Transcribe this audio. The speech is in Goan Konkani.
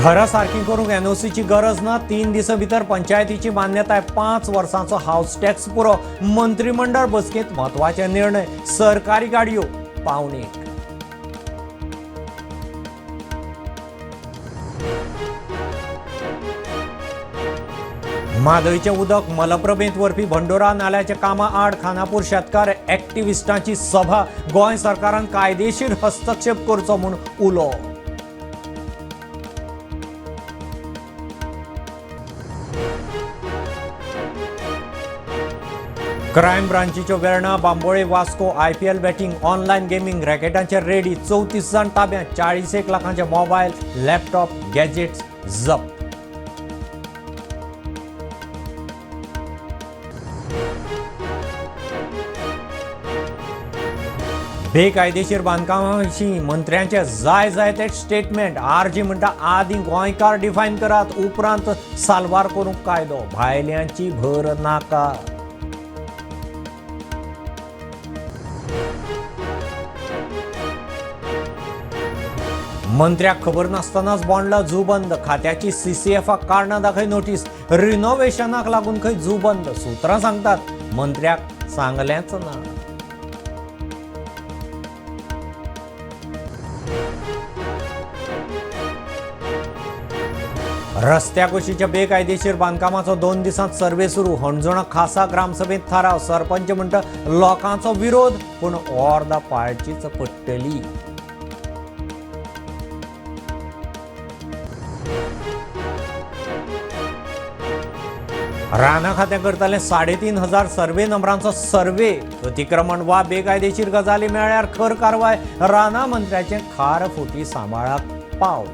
घरां सारकीं करूंक एनओसीची गरज ना. 3 दिसां भितर पंचायतीची मान्यताय. 5 वर्सांचो हावस टॅक्स पुरो. मंत्रीमंडळ बसकेंत म्हत्वाचे निर्णय. सरकारी गाडयो 12:45. म्हादयचें उदक मलप्रभेंत व्हरपी भंडोरा नाल्याच्या कामा आड खानापूर शेतकार एक्टिविस्टांची सभा. गोंय सरकारान कायदेशीर हस्तक्षेप करचो म्हूण उलो. क्रायम ब्रांचीच्यो Verna, Bambolim, Vasco IPL betting, online gaming रॅकेटांचे ready. 34 जाण ताब्यांत. 40 लाखांचे मोबायल, लॅपटॉप, गॅजेट्स जप्त. बेकायदेशीर बांदकामां विशीं मंत्र्यांचे जाय जाय ते स्टेटमेंट. आरजी म्हणटा आदीं गोंयकार डिफायन करात, उपरांत साल्वार करूंक कायदो. भायल्यांची भर नाका. मंत्र्याक खबर नासतनाच बोंडला झू बंद. खात्याची सीसीएफाक कारणां दाखय नोटीस. रिनोव्हेशनाक लागून खंय झू बंद. सुत्रां सांगतात मंत्र्याक सांगलेंच ना. रस्त्या कुशीच्या बेकायदेशीर बांदकामाचो 2 दिसांत सर्वे सुरू. हणजूणा खासा ग्रामसभेत थाराव. सरपंच म्हणटा लोकांचो विरोध, पूण ऑर्द पाळचीच पडटली. रानां खातें करतलें 3500 सर्वे नंबरांचो सर्वे. अतिक्रमण वा बेकायदेशीर गजाली मेळ्ळ्यार खर कारवाय. रानां मंत्र्याचें खार फुटी सांबाळाक पावल.